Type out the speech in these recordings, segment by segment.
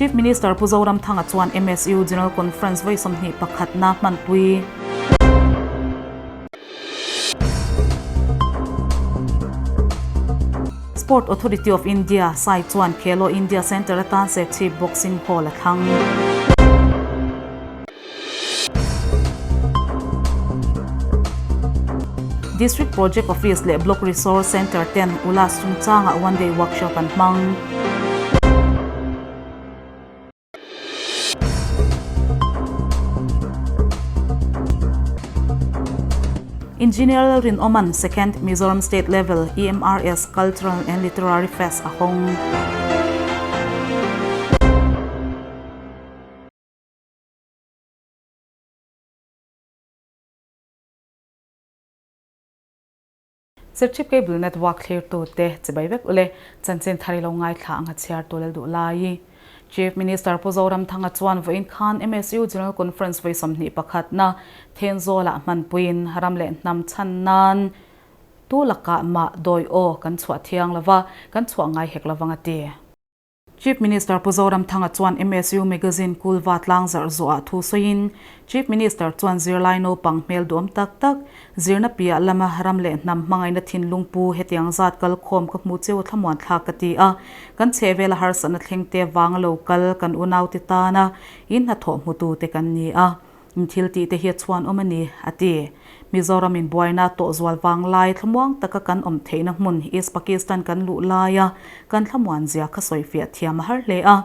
Chief Minister Pu Zoramthanga chuan MSU General Conference vawi 21 na hmanpui. Sport Authority of India, sai, chuan Khelo India Centre atan Serchhip Boxing Hall a thlang. District Project Office leh Block Resource Centre ten Ulas chungchangah One Day Workshop an hmang. Engineer Lalrinawma'n Second Mizoram State Level EMRS Cultural and Literary Fest a hawng. Serchhip Cable Network thlirtute chibai vek ule chanchin thar i lo ngaithla ang a chhiar tu lel duh lai. Chief Minister Pu Zoramthanga chuan vawiin khan MSU General Conference vawi 21 na Thenzawlah hmanpuiin ram leh hnam chhan nan tu lakah mah dawi aw kan chhuah thiang lova kan chhuah ngai hek lovang a ti. Chief Minister Pu Zoramthanga chuan MSU Magazine Kulva tlangzarh zawhah thu sawiin, Chief Minister chuan zirlai naupang hmel duam tak tak, zirna piah lama ram leh hnam hmangaihna thinlung pu hetiang zat kalkhawm ka hmu cheu thlamuan thlak ka ti a, kan chhehvela harsatna thlengte vanga lo kal kan unaute tana in hnathawh hmutute kan ni a. Thil tih te hi a chhuan awm a ni, a ti. Mizoram in buaina tawh zual vang lai thlamuang taka kan awm theihna hmun East Pakistan kan luh laia kan thlamuan zia kha sawifiah thiam a har hle a.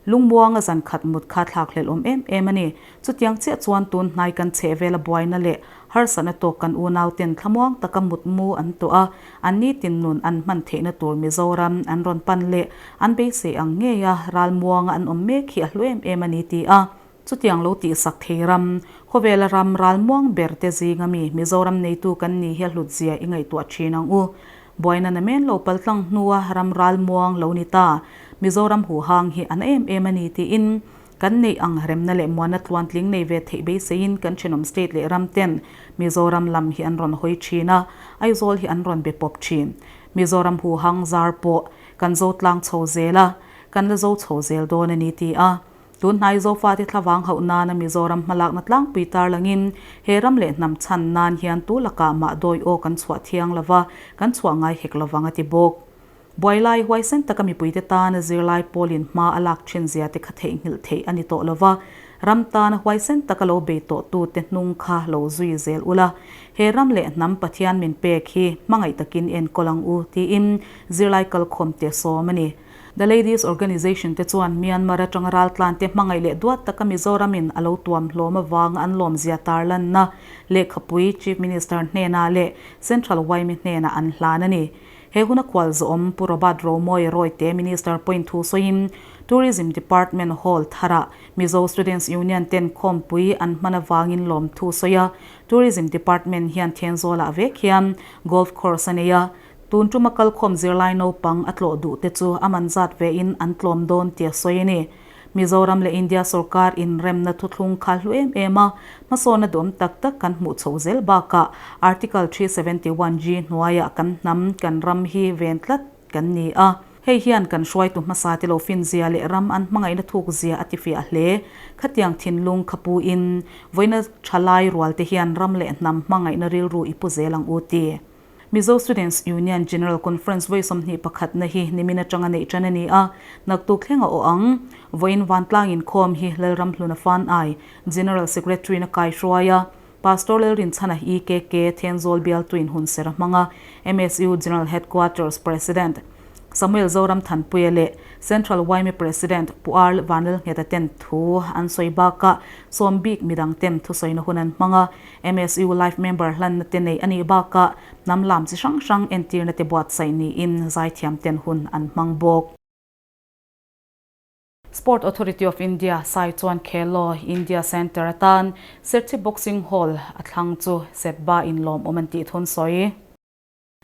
Lungmuanga zan khat mut kha thlak hlelh awm em em a ni. Chutiang chiah chuan tun hnai kan chheh vela buaina leh harsatna tawk kan unau ten thlamuang taka mut mu an tawh a, an nitin nun an hman theihna tur Mizoram an rawn pan leh an beisei ang ngeia ralmuanga an awm mek hi a hlu em em a ni, ti a. Chutiang lo tihsak thei ram, khawvela ram ral muang ber te zinga mi Mizoram neitu kan ni hi a hlut zia i ngaihtuah thin ang u. Buaina na men lo paltlang hnua ram ral muang lo ni ta, Mizoram huhang hi a na em em a ni tiin kan neih ang remna leh muanna tluantling nei ve theih beiseiin kan thenawm state leh ram ten Mizoram lam hi an rawn hawi thin a, Aizawl hi an rawn be pawp thin. Mizoram huhang zar pawh kan zo tlang chho zel a, kan la zo chho zel dawn a ni ti a. Tunhnai Zofate thlavang hauh nana Mizoram hmalakna tlangpui tarlangin he ram leh hnam chhan nan hian tu lakah mah dawi aw kan chhuah thiang lova, kan chhuah ngai hek lovang a ti bawk. Buailai huaisen taka mipuite tana zirlai pawlin hma a lak thin zia te kha theihnghilh theih a ni tawh lova, ram tana huaisen taka lo bei tawhtute hnung kha lo zui zel ula, he ram leh hnam Pathian min pek hi hmangaih takin enkawl ang u tiin zirlai kalkhawmte sawm a ni. The Ladies Organisation te chuan Myanmar atanga raltlante hmangaih leh duat taka Mizoram in a lo tuam hlawm avanga an lawmzia tarlanna lehkhapui Chief Minister hnenah leh Central YMI hnenah an hlan a ni. He huna khual zawhawm Pu Robert Romawi Rawite Minister pawhin thu sawiin Tourism Department Hall tharah Mizo Students Union ten khawmpui an hman avangin lawmthu sawi a, Tourism Department hian Thenzawlah vek hian Golf Course a nei a, Tun tuma kalkhawm zirlai naupang a tlawh duh te chu a man zat ve in an tlawm dawn tih a sawi a ni. Mizoram leh India sorkar inremna thuthlung kha hlu em em a, hmasawnna duhawm tak tak kan hmuh chhoh zel bakah Article 371 G hnuaiah kan hnam, kan ram hi ven tlat kan ni a. Hei hian kan hruaitu hmasa te lo finzia leh ram an hmangaihna thukzia a tifiah hle. Khatiang thinlung kha pu in vawiina thalai rual te hian ram leh hnam hmangaihna rilru i pu zel ang u ti. Mizo Students Union General Conference vawi 21 na hi nimin atanga neih tan a ni a, naktuk thleng a awh ang. Vawiin vantlang inkhawm hi Lalramhluna Fanai, General Secretary na kaihruai a, Pastor Lalrinchhana EKK Thenzawl bialtuin hunser a hmang a, MSU General Headquarters President Samuel Zoram Thanpuia leh Central YMA President Pu Arl Vanlalngheta ten thu an sawi bakah sawm bik midang ten thusawina hun an hmang a, MSU Life Member hlanna te neih a nih bakah hnam lam chi hrang hrang entirna te buatsaih niin zaithiam ten hun an hmang bawk. Sport Authority of India sai chuan Khelo India Centre atan Serchhip Boxing Hall a thlang chu Setba in lawmawm an tih thun sawi.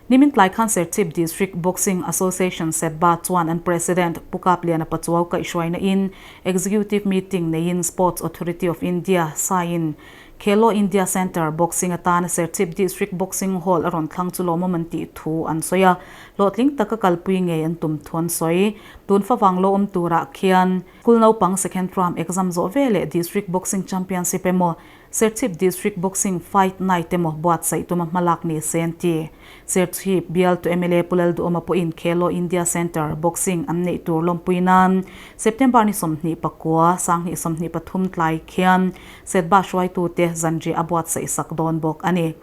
Nimin tlai khan Serchhip District Boxing Association, SEDBA, chuan an President Pu Kapliana Pachuau kaihhruaina in Executive Meeting neiin Sports Authority of India, SAI, in Khelo India Centre Boxing atana Serchhip District Boxing Hall a rawn thlang chu lawmawm an tih thu an sawi a, hlawhtling taka kalpui ngei an tum thu an sawi. Tun favang lo awm turah khian School naupang Second Term exam zawh ve leh District Boxing Championship emaw Serchhip District Boxing Fight Night emaw buatsaih tuma hmalak ni se an ti. Serchhip bialtu mla Pu Lalduhawma pawhin Khelo India Centre Boxing an neih tur lawmpui nan September ni 29, 2023 tlai khian Setba hruaitute zanriah a buatsaih sak dawn bawk a ni.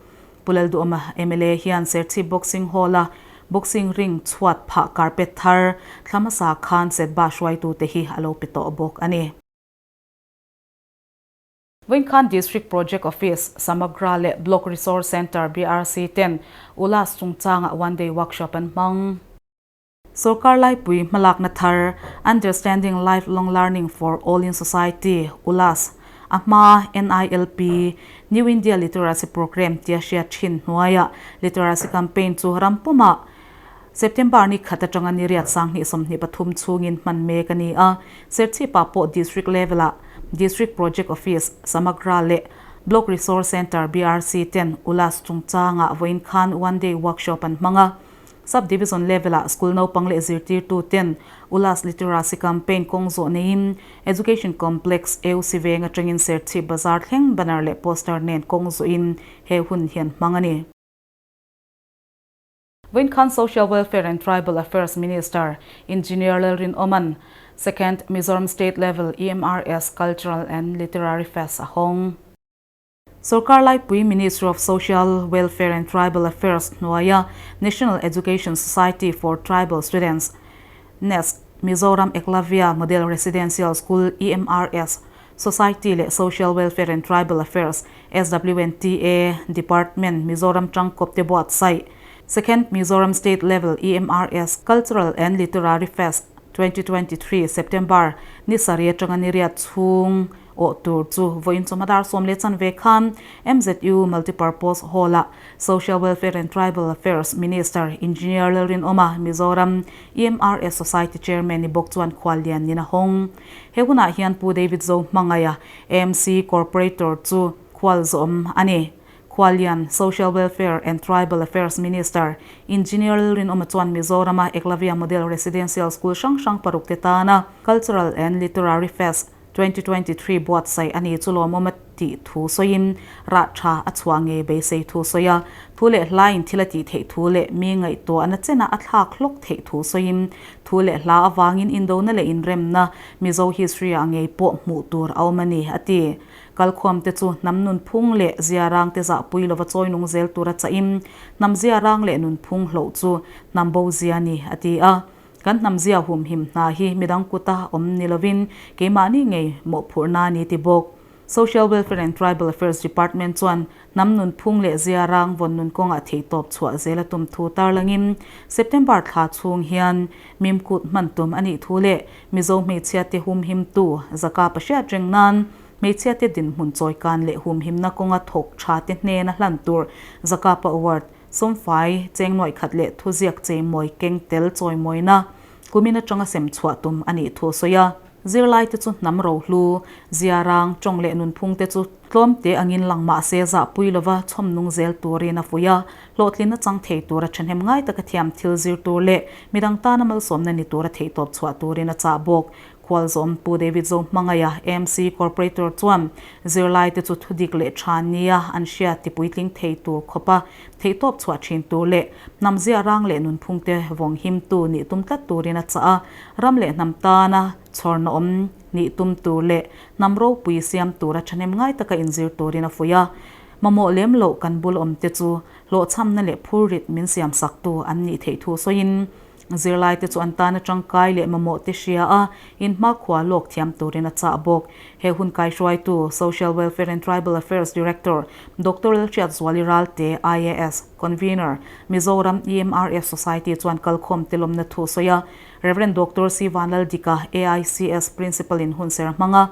Pu Lalduhawma mla hian Serchhip Boxing Hall-a Boxing ring chhuat phah carpet thar thla hmasa khan Setba hruaitute hi a lo pe tawh bawk a ni. Vawinkhan District Project Office, Samagra leh Block Resource Centre, BRC, ten Ulas chungchangah one day workshop an hmang. Sorkar laipui hmalakna thar Understanding Lifelong Learning for All in Society, ULAS, a hma NILP, New India Literacy Programme tia hriat thin hnuaiah Literacy Campaign chu ram pumah September ni khat atanga ni riat 2023 chhungin hman mek a ni a, Serchhip-ah pawh District level-ah District Project Office, Samagra leh Block Resource Centre, BRC, ten Ulas chungchangah vawiin khan one day workshop an hmang a. Sub Division level-ah school naupang leh zirtirtu ten Ulas Literacy Campaign kawng zawh neiin Education Complex, AUC veng atangin Serchhip Bazar thleng banner leh poster nen kawng zawhin he hun hi an hmang a ni. Vawiin khan Social Welfare and Tribal Affairs Minister Engineer Lalrinawma'n Second Mizoram State Level EMRS Cultural and Literary Fest a hawng. Sorkar laipui Ministry of Social Welfare and Tribal Affairs hnuaia National Education Society for Tribal Students, NEST, Mizoram Eklavya Model Residential School, EMRS, Society leh Social Welfare and Tribal Affairs, SWNTA, Department, Mizoram tangkawp te buatsaih, Second Mizoram State Level EMRS Cultural and Literary Fest 2023, September ni sarih atanga ni riat chhung awh tur chu vawiin chawhma dar sawm leh chanve khan MZU Multipurpose Hall-ah Social Welfare and Tribal Affairs Minister Engineer Lalrinawma, Mizoram EMRS Society Chairman ni bawk chuan khuallian nin a hawng. He hunah hian Pu David Zohmangaiha, AMC Corporator chu khual zawm a ni. Khuallian, Social Welfare and Tribal Affairs Minister, Engineer Lalrinawma chuan Mizorama Eklavya Model Residential School hrang hrang paruk te tana Cultural and Literary Fest 2023 buatsaih a ni chu lawmawm a tih thu sawiin rah tha a chhuah ngei beisei thu sawi a, thu leh hlain thil a tih theih thu leh mi ngaihtuahna chenah a thlak hlawk theih thu sawiin thu leh hla avangin indona leh inremna Mizo history-ah ngei pawh hmuh tur a awm a ni, a ti. Kalkhuamte chu hnam nunphung leh ziarangte zahpui lova chawi nung zel tura chahin hnam ziarang leh nunphung hloh chu hnam bo zia a ni, a ti a. Kan hnamzia humhim hna hi midang kuta awm ni lovin keimahni ngei mawhphurhna a ni ti bawk. Social Welfare and Tribal Affairs Department chuan hnam nunphung leh ziarang vawn nun kawngah theihtawp chhuah zel a tum thu tarlangin September thla chhung hian Mimkut hman tum a nih thu leh Mizo hmeichhiate humhimtu zaka pahriat reng nan hmeichhiate dinhmun chawikan leh humhimna kawnga thawk thate hnena hlan tur Zakapa Award Sawmfai, cheng nuaih khat leh thuziak cheimawi keng tel chawimawina kumin atanga sem chhuah tum a nih thu a sawi a. Zirlaite chu hnam rohlu, ziarang, tawng leh nunphungte chu tlawmte angin lang mah se zahpui lova chhawmnung zel turin a fuih a. Hlawhtlin a chang thei tura thahnem ngai taka thiam thil zir tur leh midang tana malsawmna ni tura theihtawp chhuah turin a chah bawk. Khualzawm Pu David Zohmangaiha, AMC Corporator chuan zirlaite chu thudik leh tha nia an hriat tipuitling thei tur khawpa theihtawp chhuah thin tur leh hnam ziarang leh nunphungte vawng himtu nih tum tlat turin a chah a, ram leh hnam tana chhawrna awm nih tum tur leh hnam ropui siam tura thahnem ngai taka inzir turin a fuih a. Mamawh lem loh kan bul awmte chu hlawhchhamna leh phurrit min siamsaktu an nih theih thu sawiin, Zirlaite chu an tana tangkai leh mamawh te hria a, inhmakhua lawk thiam turin a chah bawk. He hun kaihruaitu, Social Welfare and Tribal Affairs Director, Doctor Lalhriatzuali Ralte, IAS, Convener, Mizoram EMRF Society chuan kalkhawm te lawmna thu sawi a, Rev. Doctor C. Vanlaldika, AICS Principal in hunser hmang a,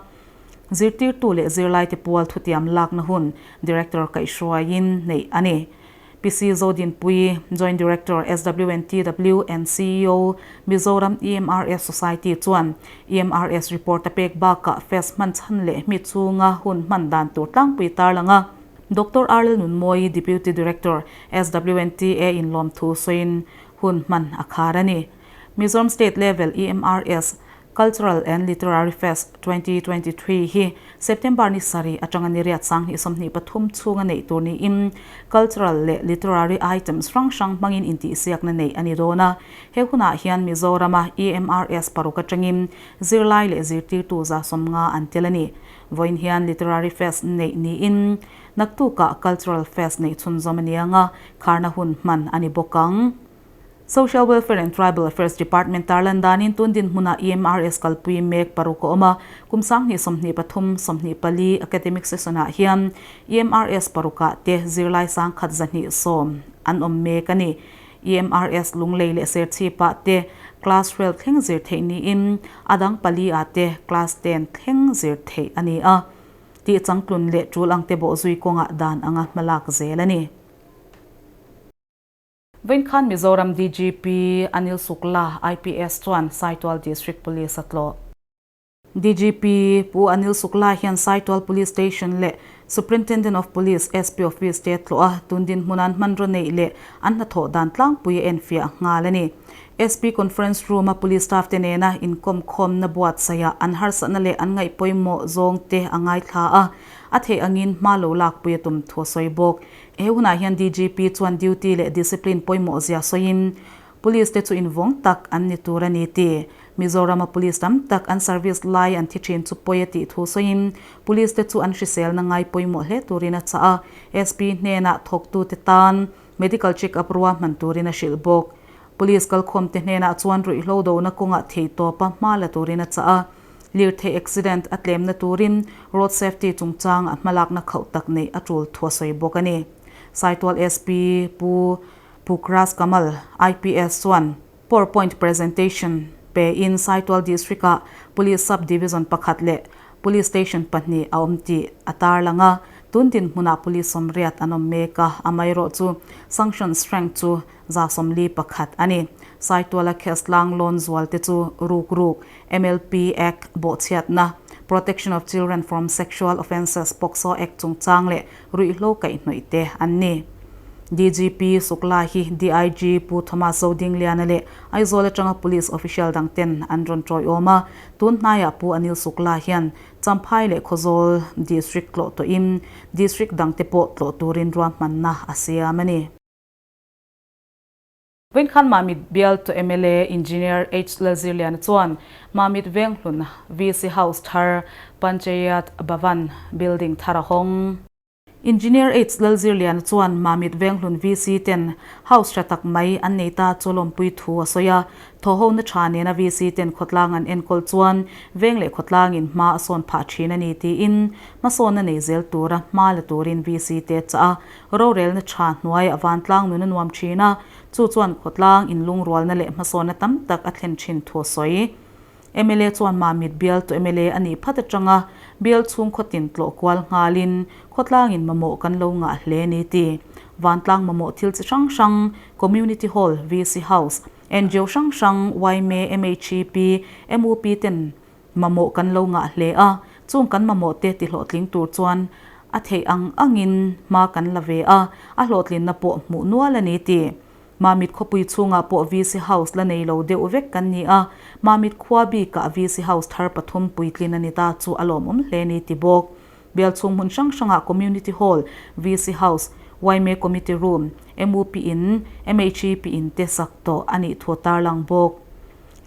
zirtirtu leh zirlaite pual thutiam lakna hun Director kaihhruaiin neih a ni. PC Zodinpuii, Joint Director, SWNTW and ceo, Mizoram EMRS Society chuan EMRS report a pek bakah fest hman chhan leh hmi chhunga hun hman dan tur tlangpui tarlang a. Doctor R Lalnunmawii, Deputy Director, SWNTA in lawmthu sawiin hun hman a khar a ni. Mizoram State Level EMRS Cultural and Literary Fest 2023 hi September ni sarih atanga ni riat 2023 chhunga neih tur niin cultural leh literary items hrang hrang hmangin intihsiakna neih a ni dawn a. He hunah hian Mizorama EMRS paruk atangin zirlai leh zirtirtu 150 an tel a ni. Vawiin hian Literary Fest neih niin naktukah Cultural Fest neih chhunzawm a ni ang a, kharna hun hman a ni bawk ang. Social Welfare and Tribal Affairs Department tarlan danin tun dinhmunah EMRS kalpui mek paruk a awm a, kum 2023, 24 academic session-ah hian EMRS parukah te zirlai 1210 an awm mek a ni. EMRS Lunglei leh Serchhipah te Class 12 thleng zir theih niin a dang pali ah te Class 10 thleng zir theih a ni a, tih changtlun leh tul ang te bawhzui kawngah dan anga hmalak zel a ni. Vawiin khan Mizoram DGP Anil Sukla, IPS chuan Saitual District Police a tlawh. DGP Pu Anil Sukla hian Saitual Police Station leh Superintendent of Police, SP, Office te a tlawh a, tun dinhmun an hmanraw neih leh an hnathawh dan tlangpui a enfiah nghal a ni. SP Conference Room a Police staff te nena inkawmkhawmna buatsaihah an harsatna leh an ngaihpawimawh zawng te a ngaithla a, a theih angin hma lo lakpui a tum thu a sawi bawk. He hunah hian DGP chuan duty leh discipline pawimawh zia sawiin Police te chu invawng tak an ni tur a ni ti. Mizorama Police tam tak an service lai an thi thin chu pawi a tih thu sawiin Police te chu an hriselna ngai pawimawh hle turin a chah a, SP hnenah thawktute tan medical check up rua hman turin a hrilh bawk. Police kalkhawmte hnenah chuan ruihhlo dona kawngah theihtawpa hma la turin a chah a. Lirthei accident a tlemna turin road safety chungchang a hmalakna khauh tak neih a tul thu a sawi bawk a ni. Saitual SP Pu Pukras Kamal, IPS chuan powerpoint presentation pe in Saitual District ah Police Sub Division pakhat leh Police Station pahnih a awm tih a tarlang a, tun dinhmunah Police 80 an awm mek a, amaherawh chu sanction strength chu 41 a ni. Saituala case tlang lawn zual te chu ruk ruk, MLP Act bawhchhiatna, Protection of Children from Sexual Offences, POCSO Act chungchang leh ruihhlo kaihhnawih te an ni. DGP Sukla hi DIG Pu Thomas Zodingliana leh Aizawl atanga Police official dang ten an rawn tawiawm a, tun hnaiah Pu Anil Sukla hian Champhai leh Khawzawl District tlawh tawhin District dangte pawh tlawh turin ruahmanna a siam a ni. Vawiin khan Mamit bial to mla Engineer H Lalzirliana chuan Mamit Venghlun VC House thar Panchayat Bhavan building thar a hawng. Engineer H Lalzirliana chuan Mamit Venghlun VC ten house tha tak mai an nei ta chu lawmpui thu a sawi a. Thawhhona tha nena VC ten khawtlang an enkawl chuan veng leh khawtlangin hma a sawn phah thin a ni tiin hmasawnna nei zel tura hma la turin VC te chah a. Rorelna tha hnuaiah vantlang nun a nuam thin a, chu chuan khawtlang inlungrualna leh hmasawnna tam tak a thlen thin thu a sawi. Mla chuan Mamit bialtu mla a nih phat atanga bial chhung khawtin tlawh kual nghalin khawtlangin mamawh kan lo ngah hle ni ti. Vantlang mamawh thil chi hrang hrang, Community Hall, VC House, ngo hrang hrang, yma, MHEP, mup ten Mamawh kan lo ngah hle a, chung kan mamawh te tihlawhtling tur chuan a theih ang angin hma kan la ve a, a hlawhtlinna pawh hmuh nual a ni ti. Mamit khawpui chhungah pawh VC House la nei lo deuh vek kan ni a, Mamit khua bikah VC House thar pathum puitlin a ni ta chu a lawmawm hle ni ti bawk. Bial chhung hmun hrang hrangah Community Hall, VC House, yma Committee Room, mup in, MHEP in te sak tawh a nih thu a tarlang bawk.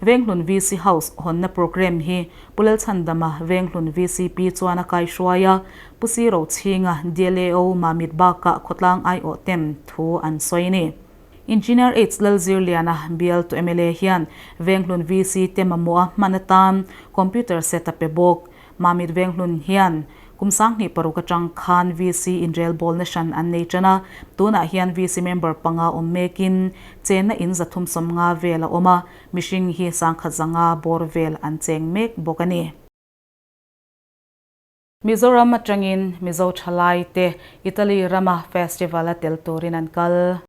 Venghlun VC House hawnna programme hi Pu Lalchhandama Venghlun VCP chuan a kaihruai a, Pu Si Rochhinga DLAO Mamit bakah khawtlang aiawh tem thu an sawi a ni. Engineer H Lalzirliana bialtu mla hian Venghlun VC te mamawha hman atan computer set a pe bawk. Mamit Venghlun hian kum 2006 atang khan VC inrelbawlna hran an nei tan a, tunah hian VC member panga awm mekin chenna in 350 vel a awm a, mihring hi 1500 bawr vel an cheng mek bawk a ni. Mizoram atangin Mizo thalaite Italy rama festival a tel turin an kal.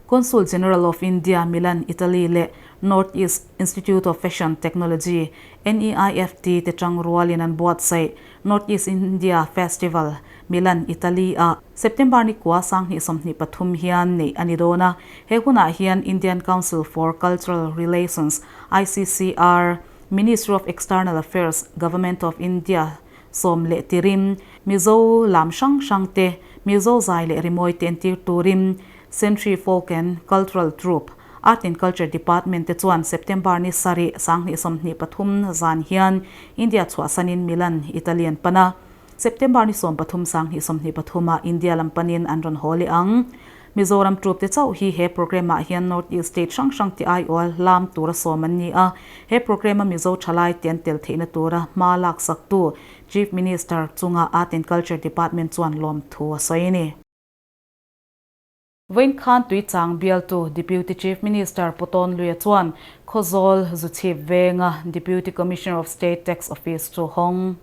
Consul General of India, Milan, Italy leh North East Institute of Fashion Technology, NEIFT, te tangrualin an buatsaih North East India Festival, Milan, Italy ah September ni kua 2023 hian neih a ni dawn a. He hunah hian Indian Council for Cultural Relations, ICCR, Ministry of External Affairs, Government of India 13in Mizo lam hrang hrang te, Mizo zai leh rimawi te entir turin Century Folk and Cultural Troupe, Art and Culture Department te chuan September ni sarih 2023 zan hian India chhuahsanin Milan, Italy an pan a. September ni 13 2023 ah India lam panin an rawn haw leh ang. Mizoram troupe te chauh hi he programme ah hian North East state hrang hrang te aiawh lam tura sawm an ni a. He programme a Mizo thalai te an tel theihna tura hma laksaktu Chief Minister chunga Art and Culture Department chuan lawmthu a sawi a ni. Vawiin khan Tuichang bialtu Deputy Chief Minister Pu Tawn Luia chuan Khawzawl Zuchhip venga Deputy Commissioner of State Tax Office chu hawng.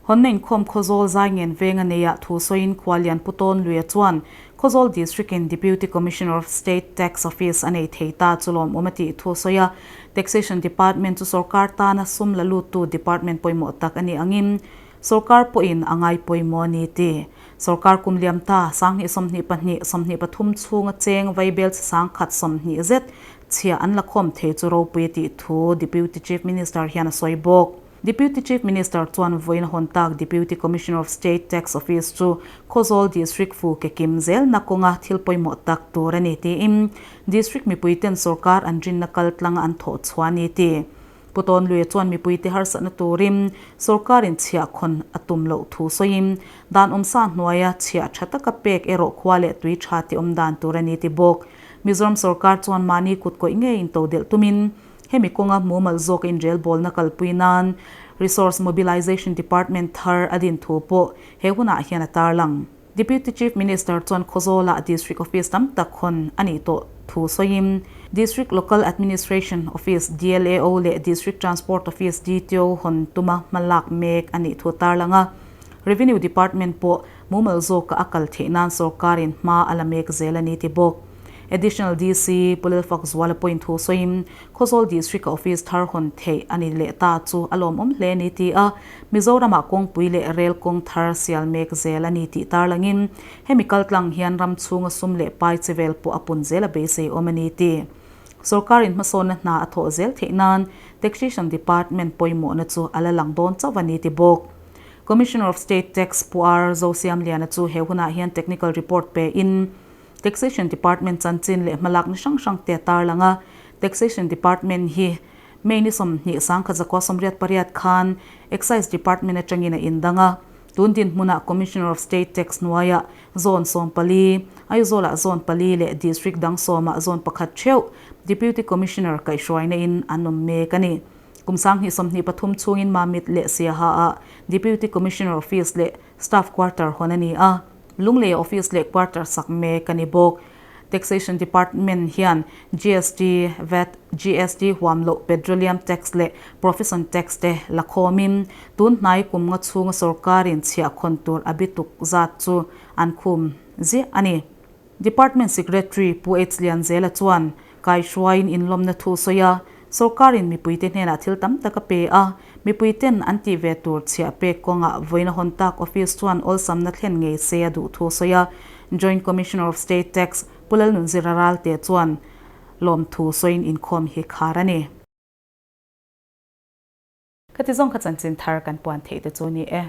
Hawnna inkhawm Khawzawl Zaingen venga neiah thu sawiin Khualian Pu Tawn Luia chuan Khawzawl District in Deputy Commissioner of State Tax Office a nei thei ta chu lawmawm a tih thu sawi a. Taxation Department chu sorkar tana sum la luttu department pawimawh tak a nih angin sorkar pawhin a ngai pawimawh a ni ti. Sorkar kum liam ta 2022, 23 chhunga cheng vaibel chi 120 zet chhia an la khawm thei chu ropui a tih thu Deputy Chief Minister hian a sawi bawk. Deputy Chief Minister chuan vawiin hawn tak Deputy Commissioner of State Tax Office chu Khawzawl District fu ke kim zelna kawnga thil pawimawh tak tur a ni tiin District mipuiten sorkar an rinna kal tlanga an thawh chhuah a ni ti. Pu Tawnluia chuan mipuite harsatna turin sorkarin chhiahkhawn a tum loh thu sawiin dan awmsa hnuaia chhiah tha taka pek erawh khua leh tui tha ti awm dan tur a ni ti bawk. Mizoram sorkar chuan mahni kut kawih ngei intodelh tumin hemi kawnga mumal zawk inrelbawlna kalpui nan Resource Mobilization Department thar a din thu pawh he hunah hian a tarlang. Deputy Chief Minister chuan Khawzawlah District Office tam tak hawn a nih tawh thu sawiin District Local Administration Office, DLAO, leh District Transport Office, DTO, hawn tuma hma lak mek a nih thu tarlang a. Revenue Department pawh mumal zawka a kal theih nan sorkarin hma a la mek zel a ni ti bawk. Additional DC Pu Lalfakzuala pawhin thu sawiin Khawzawl District-a office thar hawn theih a ni leh ta chu a lawmawm hle a ni ti a, Mizoramah kawngpui leh rel kawng thar sial mek zel a ni tih tarlangin hemi kaltlang hian ram chhunga sum leh pai che vel pawh a pun zel a beisei awm a ni ti. Sorkarin hmasawnna hna a thawh zel theih nan Taxation Department pawimawhna chu a la lang dawn chauh a ni ti bawk. Commissioner of State Tax Pu R Zosiamliana chu he hunah hian technical report pe in Taxation Department chanchin leh hmalakna hrang hrang te a tarlang a, Taxation Department hi May ni 20 1988 khan Excise Department atangin a indang a, tun dinhmunah Commissioner of State Tax hnuaiah Zone 14, Aizawlah Zone pali leh District dang sawmah Zone pakhat theuh Deputy Commissioner kaihhruaina in an awm mek a ni. Kum 2023 chhungin Mamit leh Siaha ah Deputy Commissioner Office leh Staff Quarter hawn a ni a. Lunglei Office leh Quarter sak mek a ni bawk. Taxation Department hian GST, vat, GST huam loh Petroleum Tax leh Profession Tax te la khawmin tun hnai kum nga chhunga sorkarin chhiahkhawn tur a bituk zat chu an khum ziah a ni. Department Secretary Pu H Lianzela chuan kaihruaiin inlawmna thu sawi a, sorkarin mipuite hnenah thil tam tak a pe a, mipuiten an tih ve tur chhiah pek kawngah vawiin a hawn tak office chuan awlsamna thlen ngei se a duh thu sawi a, Joint Commissioner of State Tax Pu Lalnunzira Ralte chuan lawmthu sawiin inkhawm hi khar a ni. Khati zawng kha chanchin thar kan puan theih te chu ni e.